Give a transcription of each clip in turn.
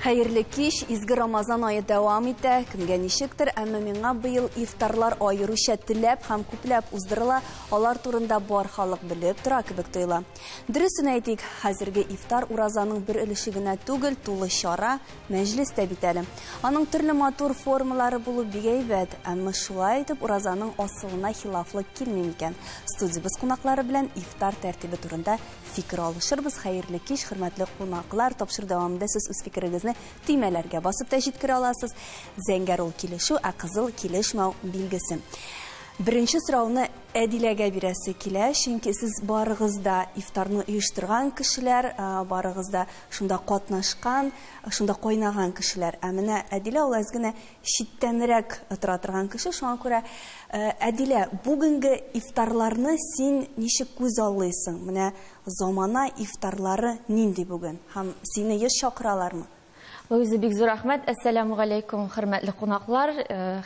Хәерле кич, изге Рамазан ае дәвам итә, кемгә ничектер, әмма миңа быел ифтарлар аеруча теләп һәм күпләп уздырыла, алар турында бар халык белеп тора кебек тоела. Дөресен әйтик, хәзерге ифтар уразаның бер өлеше генә түгел, тулы чара, мәҗлес тә бит әле. Аның төрле матур формалары булу бик әйбәт, әмма шулай итеп уразаның асылына хилафлык килми микән? Студиябез кунаклары белән ифтар тәртибе турында фикер алышырбыз. Хәерле кич, хөрмәтле кунаклар, тапшыру дәвамында сез үз фикерегезне төймәләргә басып та җиткерә аласыз. Зәңгәр ул килешү, ә кызыл килешмәү билгесе. Беренче сорауны Әдиләгә бирәсе килә, чөнки сез барыгыз да ифтарны оештырган кешеләр, барыгыз да шунда катнашкан, шунда кайнаган кешеләр. Ә менә Әдилә ул әз генә читтәнрәк тора торган кеше, шуңа күрә, Әдилә, бүгенге ифтарларны син ничек күз аллыйсың? Менә замана ифтарлары нинди бүген? Һәм сине еш чакыралармы? Луиза, бик зур рәхмәт. Әссәламү галәйкүм, хөрмәтле кунаклар,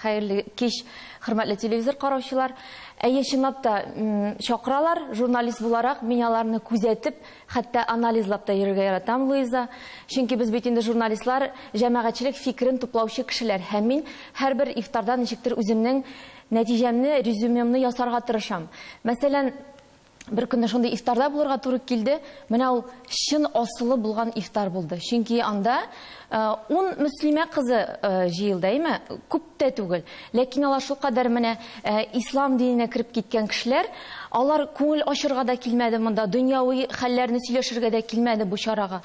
хәерле кич, хөрмәтле телевизор караучылар. Әйе, чынлап та, чакыралар. Журналист буларак мин аларны күзәтеп, хәтта анализлап та йөрергә яратам, Луиза. Чөнки без бит инде журналистлар, җәмәгатьчелек фикерен туплаучы кешеләр. Һәм мин һәрбер ифтардан ничектер үземнең нәтиҗәмне, резюмемны ясарга тырышам. Мәсәлән, бер көнне шундый ифтарда булырга туры килде. Менә ул чын асылы булган ифтар булды. Чөнки анда 10 мөслимә кызы җыелды, әйме? Күп тә түгел. Ләкин алар шулкадәр менә ислам диненә кереп киткән кешеләр, алар күңел ачырга да килмәде монда, дөньяви хәлләрне сөйләшергә дә килмәде бу чарага.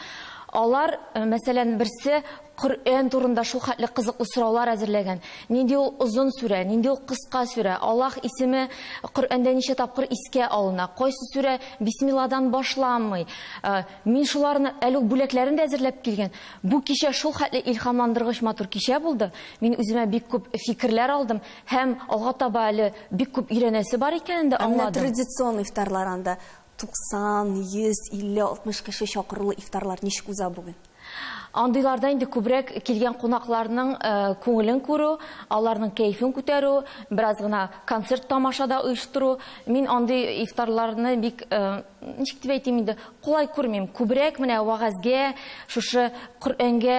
Алар, мәсәлән, берсе Коръән турында шул хәтле кызыклы сораулар әзерләгән. Нинди ул озын сүрә, нинди ул кыска сүрә, Аллаһ исеме Коръәндә ничә тапкыр искә алына, кайсы сүрә бисмилладан башламый. Мин шуларны әле ул бүләкләрен дә әзерләп килгән. Бу кичә шул хәтле илһамландыргыч матур кичә булды. Мин үземә бик күп фикерләр алдым һәм алга таба әле бик күп өйрәнәсе бар икәнен дә Ә менә аңладым. традицион ифтарлар анда 90, 100, 50, 60 кеше чакырулы ифтарлар ничек уза бүген? Андыйларда инде күбрәк килгән кунакларның күңелен күрү, аларның кәефен күтәрү, бераз гына концерт тамаша да оештыру. Мин андый ифтарларны бик, ничек дип әйтим инде, кулай күрмим. Күбрәк менә вәгазьгә, шушы Коръәнгә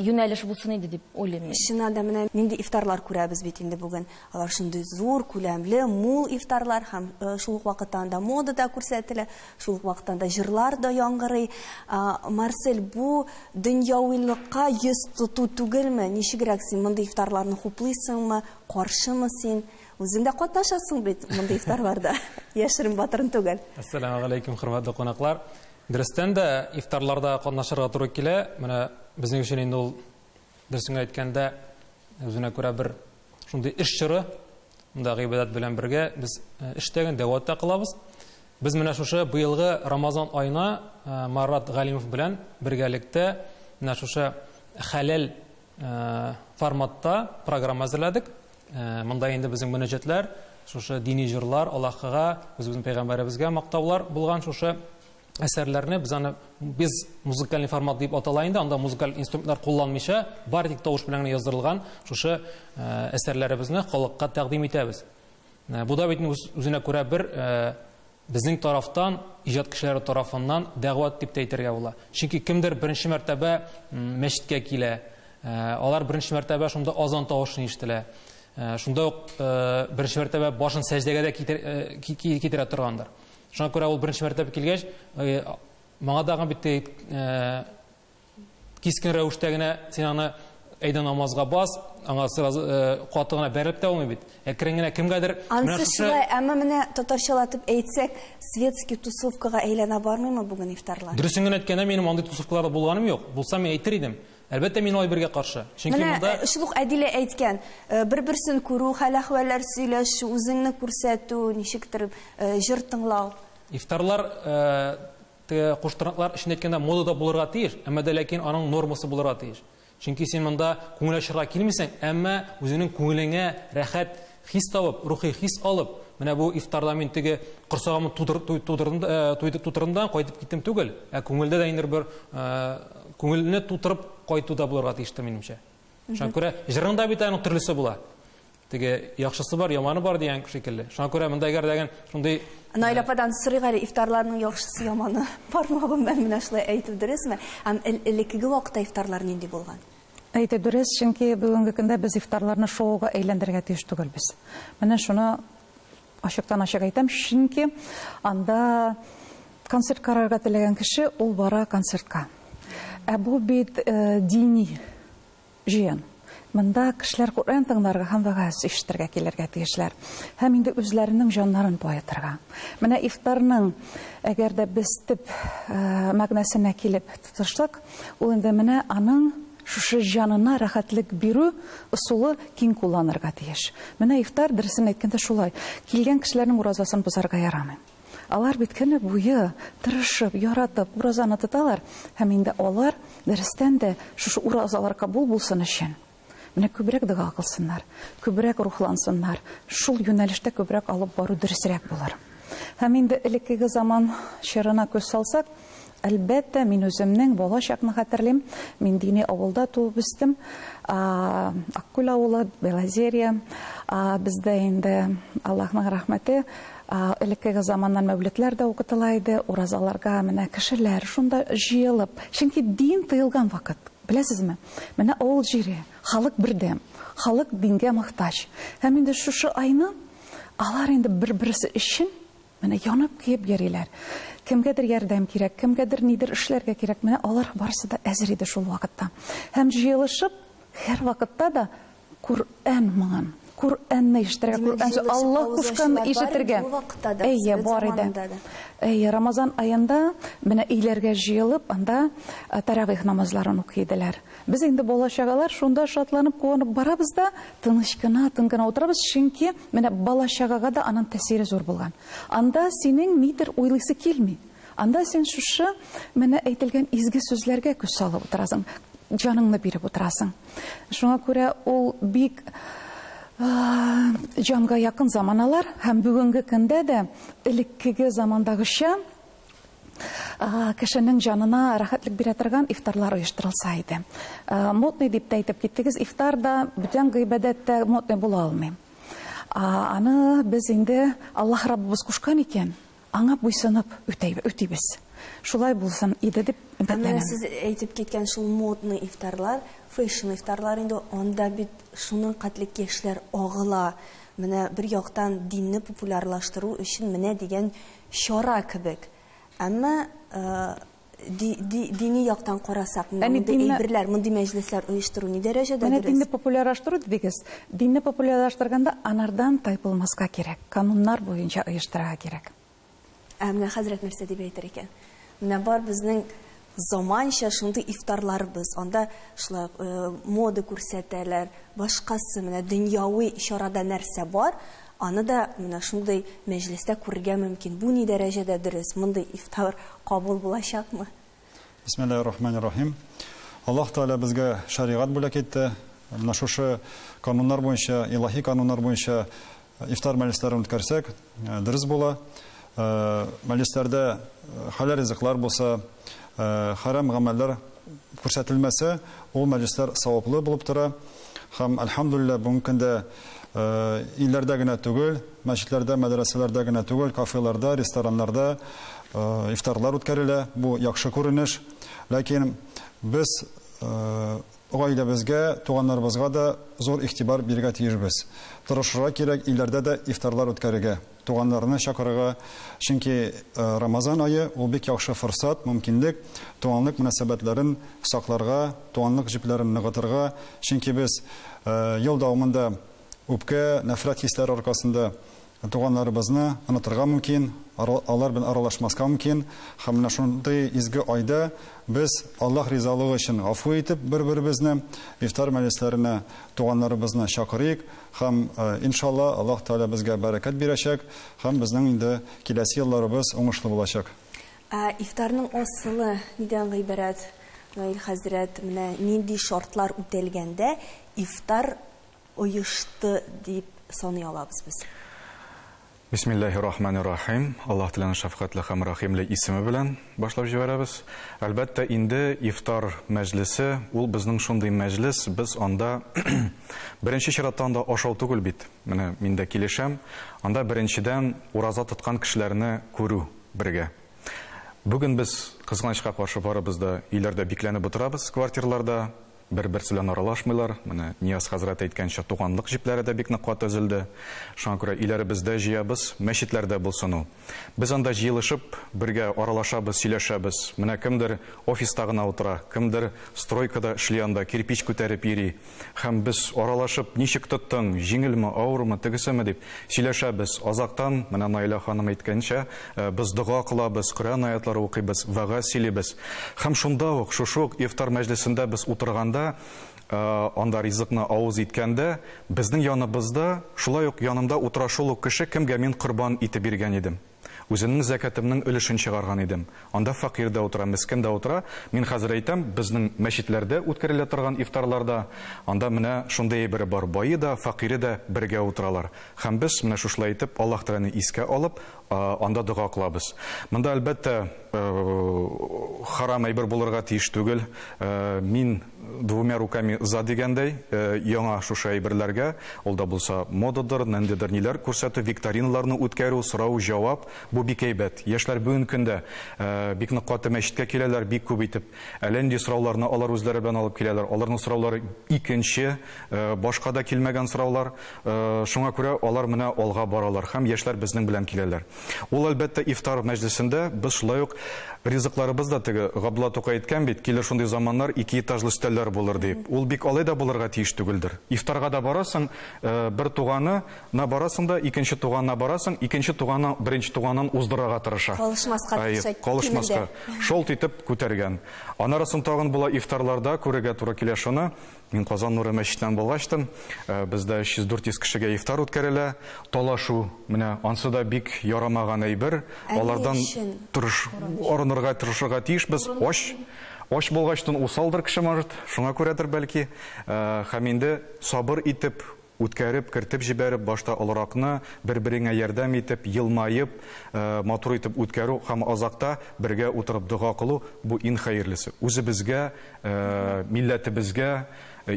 юнәлеш булсын иде дип уйлыйм мин. Чыннан да менә нинди ифтарлар күрәбез бит инде бүген. Алар шундый зур, күләмле, мул ифтарлар һәм шул ук вакытта анда мода да күрсәтелә, шул ук вакытта анда җырлар да яңгырый. Марсель, бу дөньяуилыкка йөз тоту түгелме? Ничегрәк син мондый ифтарларны хуплыйсыңмы, каршымы син? Үзең дә катнашасың бит мондый ифтарларда. Яшерен батырын түгел. Ассаламу алейкум, хөрмәтле кунаклар. Дөрестән дә ифтарларда катнашырга туры килә. Менә безнең өчен инде ул, дөресен әйткәндә, үзенә күрә бер шундый эш чоры. Монда гыйбадәт белән бергә без эштәген дәват та кылабыз. Без менә шушы быелгы Рамазан аена Марат Галимов белән бергәлектә менә шушы хәләл форматта программа әзерләдек. Монда инде безнең мөнәҗәтләр, шушы дини җырлар, Аллаһыга, үзебезнең пәйгамбәребезгә мактаулар булган шушы әсәрләрне без аны без музыкальный формат дип атала инде, анда музыкаль инструментлар кулланмыйча, бары тик тавыш белән генә яздырылган шушы әсәрләребезне халыкка тәкъдим итәбез. Бу да бит үзенә күрә бер безнең тарафтан, иҗат кешеләре тарафыннан дәгъват дип тә әйтергә була. Чөнки кемдер беренче мәртәбә мәчеткә килә, алар беренче мәртәбә шунда азан тавышын ишетелә. Шунда ук беренче мәртәбә башын сәҗдәгә дә китерә торгандыр. Шуңа күрә ул беренче мәртәбә килгәч, моңа тагын бит кискен рәвештә генә син аны әйдә намазга бас, аңа сразу каты гына бәрелеп тә булмый бит. Әкрен генә кемгәдер менә Ансы шушы шулай, әмма менә татарчалатып әйтсәк, светский тусовкага әйләнә бармыймы бүген ифтарлар? Дөресен генә әйткәндә, минем андый тусовкаларда булганым юк. Булса мин әйтер идем. Әлбәттә, мин алай бергә каршы. Чөнки Менә, монда шул ук Әдилә әйткән, бер-берсен күрү, хәл-әхвәлләр сөйләшү, үзеңне күрсәтү, ничектер, җыр тыңлау. Ифтарлар, теге куштырнаклар өчен әйткәндә модада булырга тиеш, әмма дә ләкин аның нормасы булырга тиеш. Чөнки син монда күңел ачырга килмисең, әмма үзеңнең күңелеңә рәхәт хис табып, рухи хис алып, менә бу ифтарда мин теге корсагымны тутырдым да кайтып киттем түгел, ә күңелдә дә инде бер күңелне тутырып кайту да булырга тиештер минемчә. Шуңа күрә җырның да бит аның төрлесе була. Теге яхшысы бар, яманы бар дигән шикелле. Шуңа күрә монда әгәр дә шундый Наилә ападан сорыйк әле, ифтарларның яхшысы, яманы бармы гомумән, менә шулай әйтү дөресме? Һәм элеккеге вакытта ифтарлар нинди булган? Әйтү дөрес, чөнки бүгенге көндә без ифтарларны шоуга әйләндерергә тиеш түгелбез. Менә шуны ачыктан ачык әйтәм, чөнки анда концерт карарга теләгән кеше ул бара концертка. Ә бу бит дини җыен. Монда кешеләр Коръән тыңларга һәм вәгазь ишетергә килергә тиешләр. Һәм инде үзләренең җаннарын баетырга. Менә ифтарның, әгәр дә без төп мәгънәсенә килеп тотышсак, ул инде менә аның шушы җанына рәхәтлек бирү ысулы киң кулланырга тиеш. Менә ифтар, дөресен әйткәндә, шулай. Килгән кешеләрнең уразасын бозарга ярамый. Алар бит көне буе тырышып, яратып уразаны тоталар, һәм инде алар дөрестән дә шушы уразалар кабул булсын өчен менә күбрәк дога кылсыннар, күбрәк рухлансыннар, шул юнәлештә күбрәк алып бару дөресрәк булыр. Һәм инде элеккеге заман чорына күз салсак, әлбәттә, мин үземнең бала чакны хәтерлим. Мин дини авылда туып үстем. Аккүл авылы, Белозерье. Бездә инде Аллаһның рәхмәте, элеккеге заманнан мәүлетләр дә укытыла иде, уразаларга менә кешеләр шунда җыелып, чөнки дин тыелган вакыт. Беләсезме? Менә авыл җире, халык бердәм, халык дингә мохтаҗ. Һәм инде шушы айны алар инде бер-берсе өчен менә янып киеп йөриләр. Кемгәдер ярдәм кирәк, кемгәдер нидер эшләргә кирәк. Менә алар барысы да әзер иде шул вакытта. Һәм җыелышып һәр вакытта да Коръән моңын, Коръәнне ишетергә, Коръән Аллаһ кушканны ишетергә. Әйе, бар иде. Әйе, Рамазан аенда менә өйләргә җыелып, анда таравих намазларын укый иделәр. Без инде бала чагалар шунда шатланып, куанып барабыз да, тыныч кына, тын гына утырабыз, чөнки менә бала чагага да аның тәэсире зур булган. Анда синең нидер уйлыйсы килми. Анда син шушы менә әйтелгән изге сүзләргә күз салып утырасың, җаныңны биреп утырасың. Шуңа күрә ул бик җанга якын заманалар һәм бүгенге көндә дә элеккеге замандагыча кешенең җанына рәхәтлек бирә торган ифтарлар оештырылса иде. Модный дип тә әйтеп киттегез, ифтар да, бүтән гыйбадәт тә модный була алмый. Аны без инде Аллаһ Раббыбыз кушкан икән, аңа буйсынып үтибез. Шулай булсын иде дип өметләнәм. Ә сез әйтеп киткән шул модный ифтарлар, фэшн ифтарлар инде анда бит шуның катлы кешеләр агыла. Менә бер яктан динне популярлаштыру өчен менә дигән чара кебек. Әмма дини яктан карасак, мондый әйберләр, мондый мәҗлесләр оештыру ни дәрәҗәдә дөрес? Менә динне популярлаштыру дидегез. Динне популярлаштырганда анардан тайпылмаска кирәк, кануннар буенча оештырырга кирәк. Ә менә хәзрәт нәрсә дип әйтер икән? Менә бар безнең заманча шундый ифтарларыбыз, анда шулай мода күрсәтәләр, башкасы менә дөньяви чарада нәрсә бар, аны да менә шундый мәҗлестә күрергә мөмкин. Бу ни дәрәҗәдә дөрес? Мондый ифтар кабул булачакмы? Бисмиллаһир-рахманир-рахим. Аллаһ Тааля безгә шәригать бүләк итте. Менә шушы кануннар буенча, илаһи кануннар буенча ифтар мәҗлесләрен үткәрсәк, дөрес була. Мәҗлесләрдә хәләл ризыклар булса, харам гамәлләр күрсәтелмәсә, ул мәҗлесләр саваплы булып тора. Һәм әлхәмдүлилләһ, бүгенге көндә илләрдә генә түгел, мәчетләрдә, мәдрәсәләрдә генә түгел, кафеларда, рестораннарда ифтарлар үткәрелә. Бу яхшы күренеш. Ләкин без гаиләбезгә, туганнарыбызга да зур игътибар бирергә тиешбез. Тырышырга кирәк илләрдә дә ифтарлар үткәрергә, туганнарны чакырырга. Чөнки Рамазан ае ул бик яхшы форсат, мөмкинлек туганлык мөнәсәбәтләрен сакларга, туганлык җепләрен ныгытырга. Чөнки без ел дәвамында үпкә, нәфрәт хисләре аркасында туганнарыбызны онытырга мөмкин, алар белән аралашмаска мөмкин. Һәм менә шундый изге айда без Аллаһ ризалыгы өчен гафу итеп бер-беребезне ифтар мәҗлесләренә туганнарыбызны чакырыйк һәм иншалла Аллаһ Тааля безгә бәрәкәт бирәчәк һәм безнең инде киләсе елларыбыз уңышлы булачак. Ә ифтарның асылы нидән гыйбарәт, Наил хәзрәт? Менә нинди шартлар үтәлгәндә ифтар оешты дип саный алабыз без? Бисмиллахир-рахманир-рахим. Аллаһ Тәгаләнең шәфкатьле һәм рәхимле исеме белән башлап җибәрәбез. Әлбәттә, инде ифтар мәҗлесе, ул безнең шундый мәҗлес, без анда беренче чиратта анда ашау түгел бит. Менә мин дә килешәм. Анда беренчедән ураза тоткан кешеләрне күрү бергә. Бүген без кызганычка каршы барыбыз да өйләрдә бикләнеп утырабыз, квартирларда. Бер-берсе белән аралашмыйлар. Менә Нияз хәзрәт әйткәнчә, туганлык җепләре дә бик нык каты өзелде. Шуңа күрә өйләребездә җыябыз, мәчетләрдә булсын ул. Без анда җыелышып, бергә аралашабыз, сөйләшәбез. Менә кемдер офиста гына утыра, кемдер стройкада эшли анда, кирпич күтәреп йөри. Һәм без аралашып, ничек тоттың, җиңелме, авырмы, тегесеме дип сөйләшәбез. Азактан, менә Наилә ханым әйткәнчә, без дога кылабыз, Коръән аятлары укыйбыз, вәгазь сөйлибез. Һәм шунда ук, шушы ук ифтар мәҗлесендә без утырганда, анда ризыкны авыз иткәндә, безнең яныбызда, шулай ук янымда утыра шул ук кеше, кемгә мин корбан итеп биргән идем. Үземнең зәкәтемнең өлешен чыгарган идем. Анда фәкыйрь дә утыра, мескен дә утыра. Мин хәзер әйтәм, безнең мәчетләрдә үткәрелә торган ифтарларда анда менә шундый әйбер бар. Бае да, фәкыйре дә бергә утыралар. Һәм без менә шушылай итеп Аллаһ Тәгаләне искә алып, анда дога кылабыз. Монда әлбәттә харам әйбер булырга тиеш түгел. Мин двумя руками за дигәндәй, яңа шушы әйберләргә, ул да булса модадыр, ниндидер ниләр күрсәтү, викториналарны үткәрү, сорау, җавап, бу бик әйбәт. Яшьләр бүгенге көндә бик нык каты мәчеткә киләләр, бик күп итеп. Әллә нинди сорауларны алар үзләре белән алып киләләр. Аларның сораулары икенче, башка да килмәгән сораулар. Шуңа күрә алар менә алга баралар һәм яшьләр безнең белән киләләр. Ул әлбәттә ифтар мәҗлесендә без шулай ук ризыкларыбыз да теге Габдулла Тукай әйткән бит, килер шундый заманнар, ике этажлы өстәлләр булыр дип. Ул бик алай да булырга тиеш түгелдер. Ифтарга да барасың, бер туганы на барасың да, икенче туганына барасың, икенче туганы беренче туганын уздырырга тырыша. Калышмаска тырыша. Калышмаска. Шолт итеп күтәргән. Анарасын тагын була ифтарларда күрергә туры килә шуны. Мин Казан Нуры мәчетеннән булгачтын, бездә 300-400 кешегә ифтар үткәрелә. Талашу, менә ансы да бик ярамаган әйбер. Алардан арынырга тырышырга тиешбез. Ач, ач булгачтын усалдыр кеше, может, шуңа күрәдер бәлки. Һәм инде сабыр итеп, үткәреп, кертеп җибәреп, башта олыракны бер-береңә ярдәм итеп, елмаеп, матур итеп үткәрү һәм азакта бергә утырып дога кылу бу иң хәерлесе. Үзебезгә, милләтебезгә,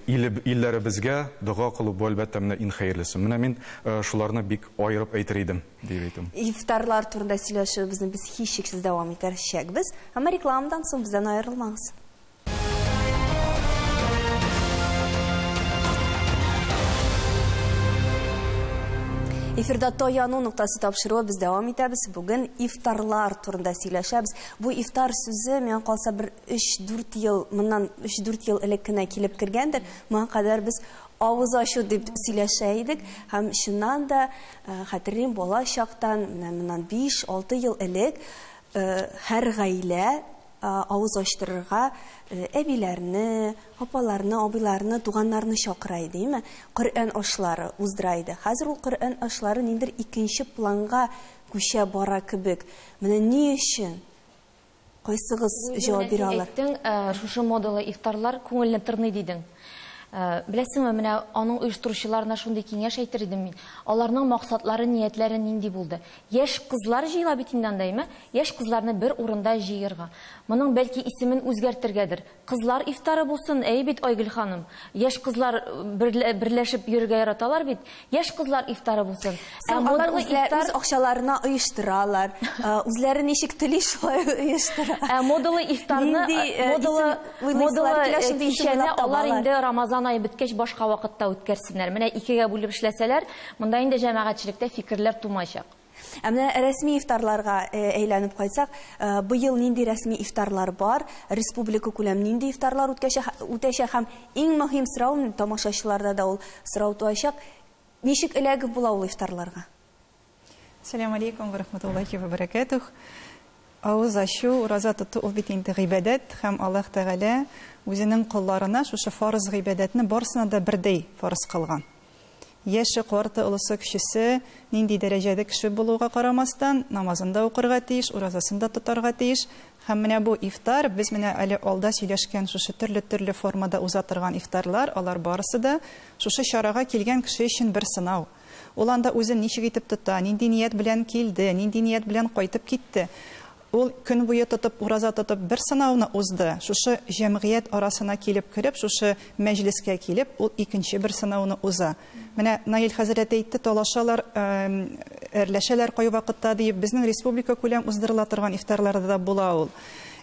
илләребезгә дога кылу бу әлбәттә менә иң хәерлесе. Менә мин шуларны бик аерып әйтер идем, дип әйтәм. Ифтарлар турында сөйләшүебезне без һичшиксез дәвам итәчәкбез. Әмма рекламадан соң бездән аерылмагыз. Эфирда Таяну ноктасы тапшыруы без дәвам итәбез. Бүген ифтарлар турында сөйләшәбез. Бу ифтар сүзе миңа калса бер 3-4 ел, моннан 3-4 ел элек кенә килеп кергәндер. Моңа кадәр без авыз ачу дип сөйләшә идек. Һәм чыннан да хәтерлим, бала чактан, менә моннан 5-6 ел элек һәр гаилә авыз ачтырырга әбиләрне, апаларны, абыйларны, туганнарны чакыра иде, әйме? Коръән ашлары уздыра иде. Хәзер ул Коръән ашлары ниндер икенче планга күчә бара кебек. Менә ни өчен? Кайсыгыз җавап бирә алыр? Әйттең, шушы модалы ифтарлар күңелне тырный дидең. Беләсеңме, менә аның оештыручыларына шундый киңәш әйтер идем мин. Аларның максатлары, ниятләре нинди булды? Яшь кызлар җыела бит инде анда, әйме? Яшь кызларны бер урында җыерга. Моның бәлки исемен үзгәртергәдер. Кызлар ифтары булсын, әй бит, Айгөл ханым. Яшь кызлар берләшеп йөрергә яраталар бит. Яшь кызлар ифтары булсын. Соң алар үз акчаларына оештыралар. Үзләре ничек тели шулай оештыра. Ә модалы ифтарны, модалы кичәне алар инде Рамазан айы беткәч башка вакытта үткәрсеннәр. Менә икегә бүлеп эшләсәләр, монда инде җәмәгатьчелектә фикерләр тумаячак. Ә менә рәсми ифтарларга әйләнеп кайтсак, быел нинди рәсми ифтарлар бар, республика күләм нинди ифтарлар үтәчәк һәм иң мөһим сорау, тамашачыларда да ул сорау туачак, ничек эләгеп була ул ифтарларга? Ассаламу алейкум ва рахматуллахи ва баракатух. Авыз ачу, ураза тоту ул бит инде гыйбадәт, һәм Аллаһ Тәгалә үзенең колларына шушы фарыз гыйбадәтне барысына да бердәй фарыз кылган. Яше, карты, олысы, кечесе, нинди дәрәҗәдә кеше булуга карамастан, намазын да укырга тиеш, уразасын да тотарга тиеш. Һәм менә бу ифтар, без менә әле алда сөйләшкән шушы төрле-төрле формада уза торган ифтарлар, алар барысы да шушы чарага килгән кеше өчен бер сынау. Ул анда үзен ничек итеп тота, нинди ният белән килде, нинди ният белән кайтып китте. Ул көн буе тотып, ураза тотып бер сынауны узды. Шушы җәмгыять арасына килеп кереп, шушы мәҗлескә килеп, ул икенче бер сынауны уза. Менә Наил хәзрәт әйтте, талашалар, әрләшәләр кайвакытта диеп, безнең республика күләм уздырыла торган ифтарларда да була ул.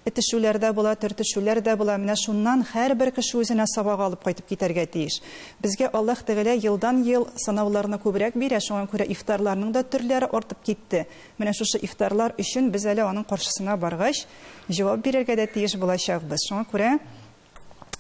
Этешүләр дә була, төртешүләр дә була. Менә шуннан һәрбер кеше үзенә сабак алып кайтып китәргә тиеш. Безгә Аллаһ Тәгалә елдан-ел сынауларны күбрәк бирә, шуңа күрә ифтарларның да төрләре артып китте. Менә шушы ифтарлар өчен без әле аның каршысына баргач, җавап бирергә дә тиеш булачакбыз. Шуңа күрә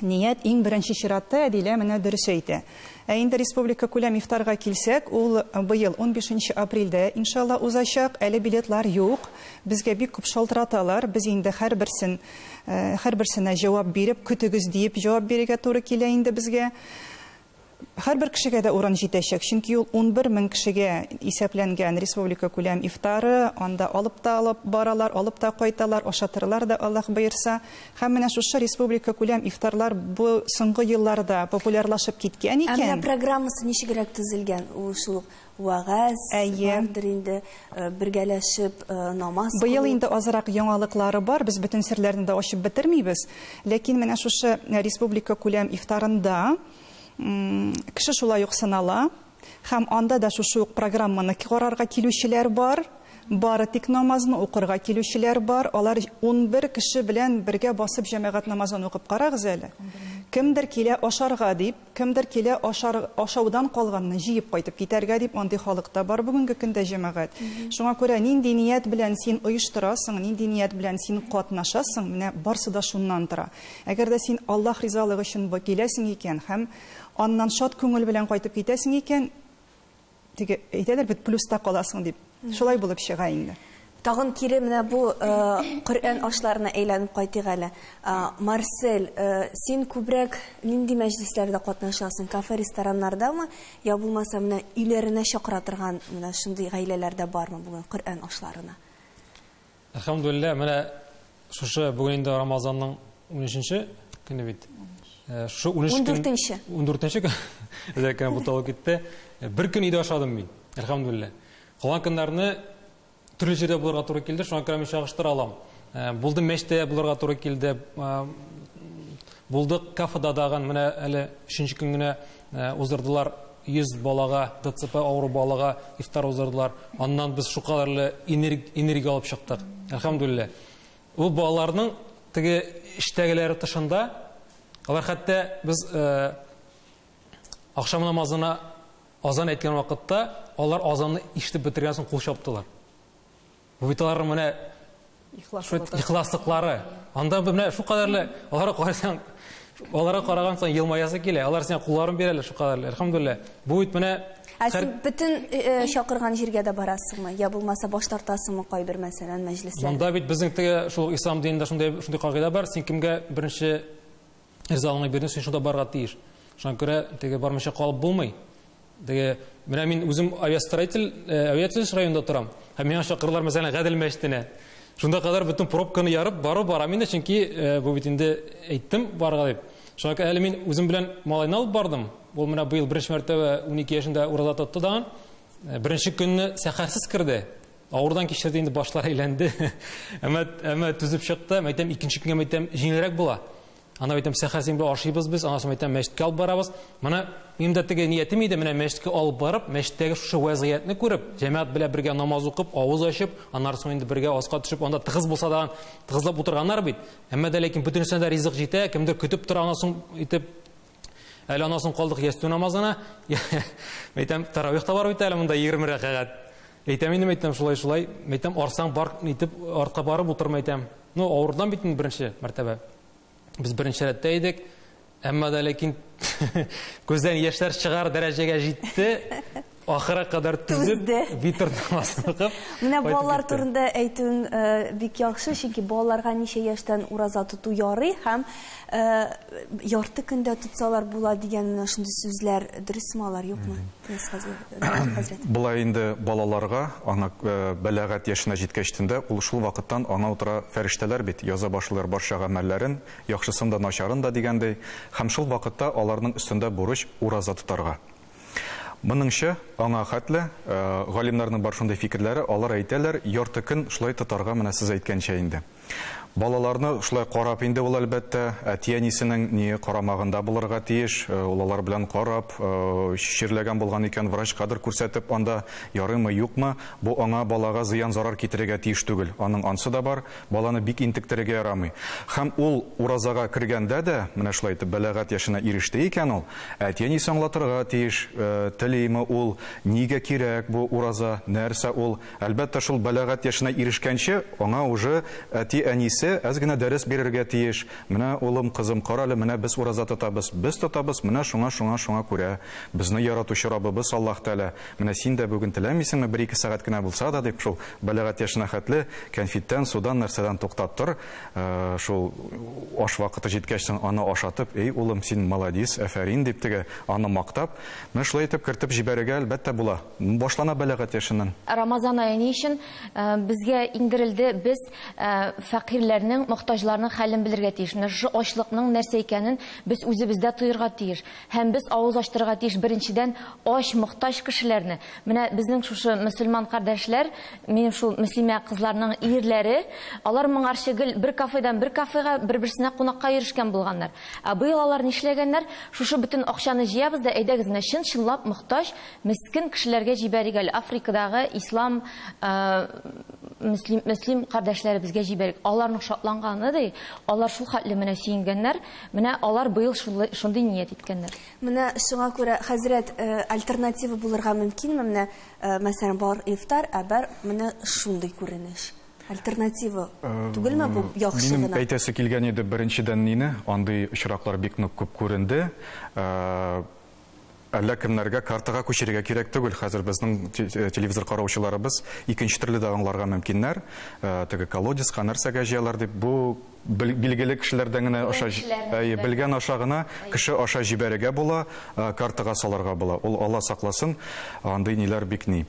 ният иң беренче чиратта, Әдилә менә дөрес әйтә. Ә инде республика күләм ифтарга килсәк, ул быел 15 апрельдә иншалла узачак. Әле билетлар юк. Безгә бик күп шалтыраталар. Без инде һәрберсенә җавап биреп, көтегез диеп җавап бирергә туры килә инде безгә. Һәрбер кешегә дә урын җитәчәк, чөнки ул 11 мең кешегә исәпләнгән республика күләм ифтары, анда алып та алып баралар, алып та кайталар, ашатырлар да Аллаһ боерса. Һәм менә шушы республика күләм ифтарлар бу соңгы елларда популярлашып киткән икән. Ә менә программасы ничегрәк төзелгән? Ул шул вәгазь бардыр инде, бергәләшеп намаз кылу. Быел инде азрак яңалыклары бар, без бөтен серләрне дә ачып бетермибез. Ләкин менә шушы республика күләм ифтарында кеше шулай ук сынала, һәм анда да шушы ук программаны карарга килүчеләр бар, бары тик намазны укырга килүчеләр бар. Алар 11 кеше белән бергә басып җәмәгать намазын укып карагыз әле. Кемдер килә ашарга дип, кемдер килә ашаудан калганны җыеп кайтып китәргә дип, андый халык та бар бүгенге көндә җәмәгать. Шуңа күрә нинди ният белән син оештырасың, нинди ният белән син катнашасың, менә барсы да шуннан тора. Әгәр дә син Аллаһ ризалыгы өчен киләсең икән һәм аннан шат күңел белән кайтып китәсең икән, теге әйтәләр бит, плюста каласың дип. Шулай булып чыга инде. Тагын кире менә бу Коръән ашларына әйләнеп кайтыйк әле. Марсель, син күбрәк нинди мәҗлесләрдә катнашасың? Кафе, рестораннардамы, я булмаса менә өйләренә чакыра торган менә шундый гаиләләрдә бармы бүген Коръән ашларына? Әлхәмдүлилләһ, менә шушы бүген инде Рамазанның 13-нче көне бит. Шу 14-нче. 14-нче көн. Үзәккә буталып китте. Бер көн өйдә ашадым мин. Әлхәмдүлилләһ. Калган көннәрне төрле җирдә булырга туры килде, шуңа күрә мин чагыштыра алам. Булды мәчеттә булырга туры килде. Булдык кафеда дагын, менә әле 3-нче көн генә уздырдылар 100 балага, ДЦП авыру балага ифтар уздырдылар. Аннан без шулкадәрле энергия алып чыктык. Әлхәмдүлилләһ. Ул балаларның теге эштәгеләре тышында, алар хәтта без ахшам намазына азан әйткән вакытта, алар азанны ишетеп бетергән соң кул чаптылар. Бу бит аларның менә ихласлыклары. Анда менә шулкадәрле, аларга карасаң, аларга караган соң елмаясы килә. Алар сиңа кулларын бирәләр шулкадәрле. Әлхәмдүлилләһ. Бу бит менә Ә син бөтен чакырган җиргә дә барасыңмы? Я булмаса баш тартасыңмы кайбер мәсәлән мәҗлесләрдә? Монда бит безнең теге шул ислам динендә шундый кагыйдә бар. Син кемгә беренче ризалыгыңны бирдең, син шунда барырга тиеш. Шуңа күрә теге бармыйча калып булмый. Теге менә мин үзем авиастроитель, авиация районында торам. Һәм миңа чакырдылар мәсәлән Гадел мәчетенә. Шунда кадәр бөтен пробканы ярып бару барам инде, чөнки бу бит инде әйттем барырга дип. Шуңа күрә әле мин үзем белән малайны алып бардым. Ул менә быел беренче мәртәбә 12 яшендә ураза тотты да. Беренче көнне сәхәрсез керде. Авырдан кичерде инде, башлар әйләнде. Әмма түзеп чыкты. Мәйтәм, икенче көнгә мәйтәм, җиңелрәк була. Ана әйтәм, сәхәр син белән ашыйбыз без, анасы әйтәм, мәчеткә алып барабыз. Моны минем дә теге ниятем иде, менә мәчеткә алып барып, мәчеттәге шушы вазгыятьне күреп, җәмәгать белән бергә намаз укып, авыз ачып, аннары соң инде бергә аска төшеп, анда тыгыз булса да, тыгызлап утырганнар бит. Әмма дә ләкин бөтенесенә дә ризык җитә, кемдер көтеп тора, аннан соң итеп әле аннан соң калдык ястү намазына. Әйтәм, таравих та бар бит әле монда 20 рәкәгать. Әйтәм инде, әйтәм, шулай, шулай. Әйтәм, арсаң бар, итеп артка барып утырма, әйтәм. Ну, авырдан бит инде беренче мәртәбә. Без беренче рәттә идек. Әмма дә ләкин күздән яшьләр чыгар дәрәҗәгә җитте. Ахыра кадәр түзеп, витр намазын укып, Менә кайтып балалар китте. турында әйтүең бик яхшы, чөнки балаларга ничә яшьтән ураза тоту ярый һәм ярты көндә тотсалар була дигән менә шундый сүзләр дөресме алар, юкмы? Хәзрәт. Болай инде балаларга аңа бәләгать яшенә җиткәч тә, ул шул вакыттан аңа утыра фәрештәләр бит, яза башлыйлар барча гамәлләрен, яхшысын да, начарын да дигәндәй, һәм шул вакытта аларның өстендә бурыч ураза тотарга. Моныңча аңа хәтле галимнәрнең бар шундый фикерләре, алар әйтәләр, ярты көн шулай тотарга, менә сез әйткәнчә инде. Балаларны шулай карап инде ул әлбәттә, әти-әнисенең ни карамагында булырга тиеш, ул алар белән карап, чирләгән булган икән, врач кадр күрсәтеп анда ярыймы, юкмы, бу аңа балага зыян зарар китерергә тиеш түгел. Аның ансы да бар, баланы бик интектерергә ярамый. Һәм ул уразага кергәндә дә, менә шулай итеп бәләгать яшенә иреште икән ул, әти-әнисе аңлатырга тиеш, телиме ул, нигә кирәк бу ураза, нәрсә ул. Әлбәттә, шул бәләгать яшенә ирешкәнче, аңа уже әти-әнисе әз генә дәрес бирергә тиеш. Менә улым, кызым, кара әле, менә без ураза тотабыз, без тотабыз, менә шуңа, шуңа, шуңа күрә. Безне яратучы Раббыбыз Аллаһ Тәгалә. Менә син дә бүген теләмисеңме, бер-ике сәгать кенә булса да, дип шул бәләгать яшенә хәтле кәнфиттән, судан, нәрсәдән туктап тор. Шул аш вакыты җиткәч, соң аны ашатып, эй, улым, син молодец, афәрин дип теге аны мактап, менә шулай итеп кертеп җибәрергә әлбәттә була. Башлана бәләгать яшеннән. Рамазан ае ни өчен безгә иңдерелде? Без фәкыйрьләрнең, мохтаҗларның хәлен белергә тиеш. Менә шушы ачлыкның нәрсә икәнен без үзебездә тоерга тиеш. Һәм без авыз ачтырырга тиеш беренчедән ач, мохтаҗ кешеләрне. Менә безнең шушы мөселман кардәшләр, минем шул мөслимә кызларның ирләре, алар моңарчы гел бер кафедан бер кафега бер-берсенә кунакка йөрешкән булганнар. Ә быел алар нишләгәннәр? Шушы бөтен акчаны җыябыз да, әйдәгез, менә чын-чынлап мохтаҗ, мискин кешеләргә җибәрик әле. Африкадагы ислам мөслим кардәшләребезгә җибәрик. Аларның шатланганы ди, алар шул хәтле менә сөенгәннәр, менә алар быел шундый ният иткәннәр. Менә шуңа күрә, хәзрәт, альтернатива булырга мөмкинме? Менә, мәсәлән, бар ифтар, ә бар менә шундый күренеш. Альтернатива түгелме бу яхшы гына? Минем әйтәсе килгән иде беренчедән нине, андый очраклар бик нык күп күренде. Әллә кемнәргә картага күчерергә кирәк түгел. Хәзер безнең телевизор караучыларыбыз икенче төрле дә аңларга мөмкиннәр. Теге колодецка нәрсәгә җыялар дип, бу билгеле кешеләрдән генә аша, белгән аша гына кеше аша җибәрергә була, картага салырга була. Ул Алла сакласын, андый ниләр бик ни.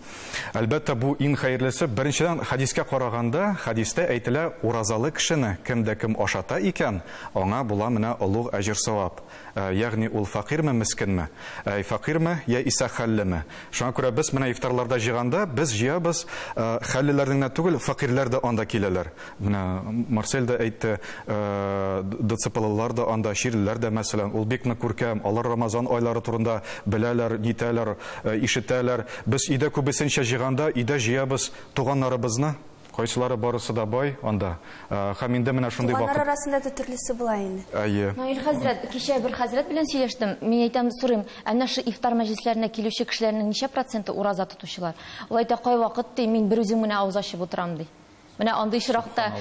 Әлбәттә, бу иң хәерлесе. Беренчедән, хәдискә караганда, хәдистә әйтелә, уразалы кешене кем дә кем ашата икән, аңа була менә олуг әҗер савап. Ягъни ул фәкыйрьме, мискинме? Фәкыйрьме, я исә хәллеме? Шуңа күрә без менә ифтарларда җыйганда, без җыябыз хәллеләрнең генә түгел, фәкыйрьләр дә анда киләләр. Менә Марсель дә әйтте, ДЦПлылар да анда, чирлеләр дә, мәсәлән, ул бик нык күркәм. Алар Рамазан айлары турында беләләр, нитәләр, ишетәләр. Без өйдә күбесенчә җыйганда, өйдә җыябыз туганнарыбызны. Кайсылары барысы да бай анда. Һәм инде менә шундый вакыт. Туганнар арасында да төрлесе була инде. Әйе. Наил хәзрәт, кичә бер хәзрәт белән сөйләштем. Мин әйтәм, сорыйм, ә менә шу ифтар мәҗлесләренә килүче кешеләрнең ничә проценты ураза тотучылар? Ул әйтә, кайвакыт ди, мин бер үзем генә авыз ачып утырам ди. Менә андый очракта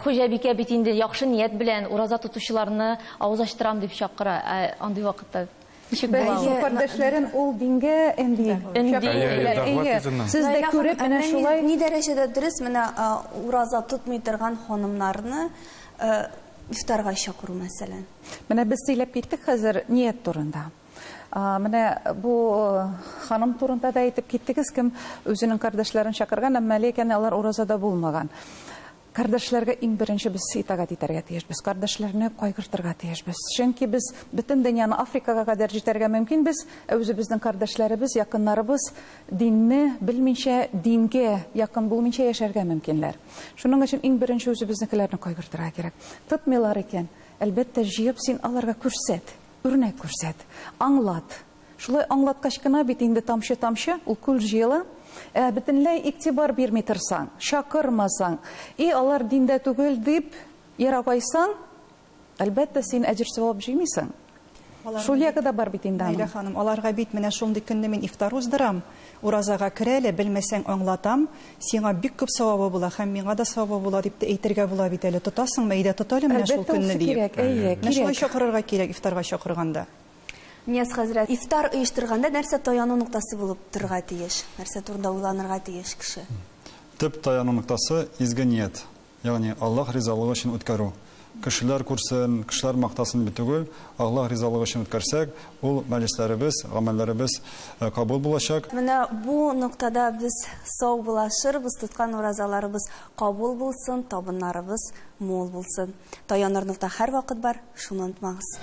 хуҗабикә бит инде яхшы ният белән ураза тотучыларны авыз ачтырам дип чакыра. Ә андый вакытта ничек була? Бәлки кардәшләрен ул дингә энди. Сез дә күреп менә шулай. Ни дәрәҗәдә дөрес менә ураза тотмый торган ханымнарны ифтарга чакыру мәсәлән? Менә без сөйләп киттек хәзер ният турында. Менә бу ханым турында да әйтеп киттегез, кем үзенең кардәшләрен чакырган, әмма ләкин алар уразада булмаган. Кардәшләргә иң беренче без итагать итәргә тиешбез, кардәшләрне кайгыртырга тиешбез. Чөнки без бөтен дөньяны Африкага кадәр җитәргә мөмкинбез, ә үзебезнең кардәшләребез, якыннарыбыз динне белмичә, дингә якын булмыйча яшәргә мөмкинләр. Шуның өчен иң беренче үзебезнекеләрне кайгыртырга кирәк. Тотмыйлар икән, әлбәттә, җыеп син аларга күрсәт, үрнәк күрсәт, аңлат. Шулай аңлаткач кына бит инде тамчы-тамчы ул күл җыела. Бөтенләй игътибар бирми торсаң, чакырмасаң, и алар диндә түгел дип ерагайсаң, әлбәттә син әҗер савап җыймыйсың. Шул ягы да бар бит инде аның. Наилә ханым, аларга бит менә шундый көнне мин ифтар уздырам, уразага керә әле, белмәсәң аңлатам, сиңа бик күп савабы була һәм миңа да савабы була дип тә әйтергә була бит әле. Тотасыңмы, әйдә тот әле менә шул көнне дип. Кирәк, әйе, кирәк. Менә шулай чакырырга кирәк ифтарга чакырганда. Нияз хәзрәт, ифтар оештырганда нәрсә таяну ноктасы булып торырга тиеш? Нәрсә турында уйланырга тиеш кеше? Төп таяну ноктасы изге ният, ягъни Аллаһ ризалыгы өчен үткәрү. Кешеләр күрсен, кешеләр мактасын бит түгел, Аллаһ ризалыгы өчен үткәрсәк, ул мәҗлесләребез, гамәлләребез кабул булачак. Менә бу ноктада без сау булашырбыз, тоткан уразаларыбыз кабул булсын, табыннарыбыз мул булсын. Таяныр нокта һәрвакыт бар, шуны онытмагыз.